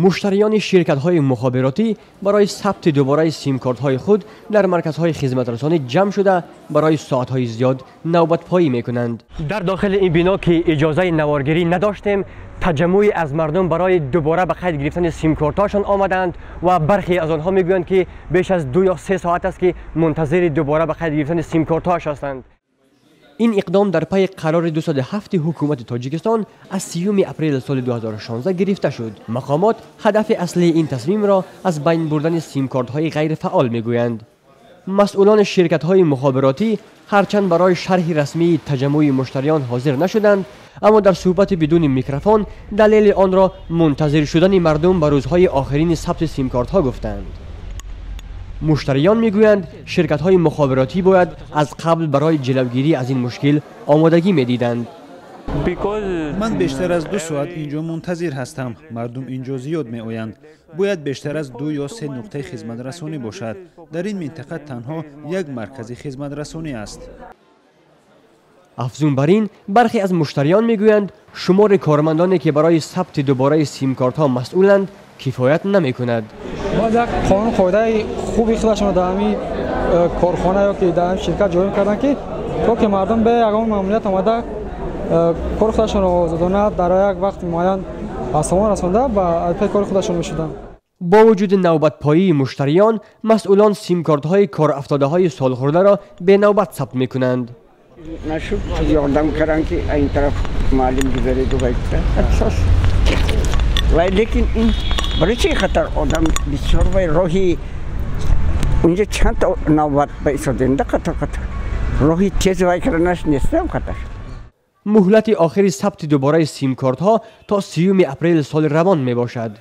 Муштариёни ширкатҳои мухобиротӣ барои сабти дубораи симкортҳои худ дар марказҳои хизматрасонӣ ҷамъ шуда, барои соатҳои зиёд навбатпоӣ мекунанд. Дар дохили ин бино, ки иҷозаи наворгирӣ надоштем, таҷаммӯе аз мардум барои дубора ба қайд гирифтани симкортҳошон омаданд ва бархе аз онҳо мегӯянд, ки беш аз 2 ё 3 соат аст, ки мунтазири дубора ба қайд гирифтани симкортҳош ҳастанд. Ин иқдом дар пайи қарори 207 ҳукумати Тоҷикистон аз 30 апрели соли 2016 гирифта шуд. Мақомот ҳадафи аслии ин тасмимро аз байн бурдани симкортҳои ғайрифаъол мегӯянд. Масъулони ширкатҳои мухобиротӣ ҳарчанд барои шарҳи расмии таҷаммӯи муштариён ҳозир нашуданд, аммо дар суҳбати бидуни микрофон далели онро мунтазир шудани мардум ба рӯзҳои охирини сабти симкортҳо гуфтанд. Муштариён мегӯянд, ширкатҳои мухобиротӣ бояд аз қабл барои ҷилавгирӣ аз ин мушкил омодагӣ медиданд. Ман бештар аз 2 соат инҷо мунтазир ҳастам. Мардум инҷо зиёд меоянд. Бояд бештар аз ду ё се нуқтаи хизматрасонӣ бошад. Дар ин минтақа танҳо як маркази хизматрасонӣ аст. Афзун бар ин, бархе аз муштариён мегӯянд, шумори кормандоне, ки барои сабти дубораи симкортҳо масъуланд, кифоят намекунад. Бояд як қонун, қоидаи хуби худашонро дар ҳамин корхона ё ки дар ҳамин ширкат ҷорӣ карданд, ки то ки мардум бе ягон мамнуният омада, кори худашонро озодона дар як вақти муайян ба самон расонда, ба пайи кори худашон мешуданд. Бо вуҷуди навбатпоии муштариён, масъулон симкортҳои корафтодаҳои солхӯрдаро бенавбат сабт мекунанд. Нашуд, ёрдам карданд, ки ин тараф муаллим гузареду вай вай, лекин ин барои чи хатар одам бисёр вай роҳи унҷа чанд та навбат ба истодем да, қатор қатор роҳи тез вай карданаш нестам хатар. Муҳлати охири сабти дубораи симкортҳо то 30 апрели соли равон мебошад.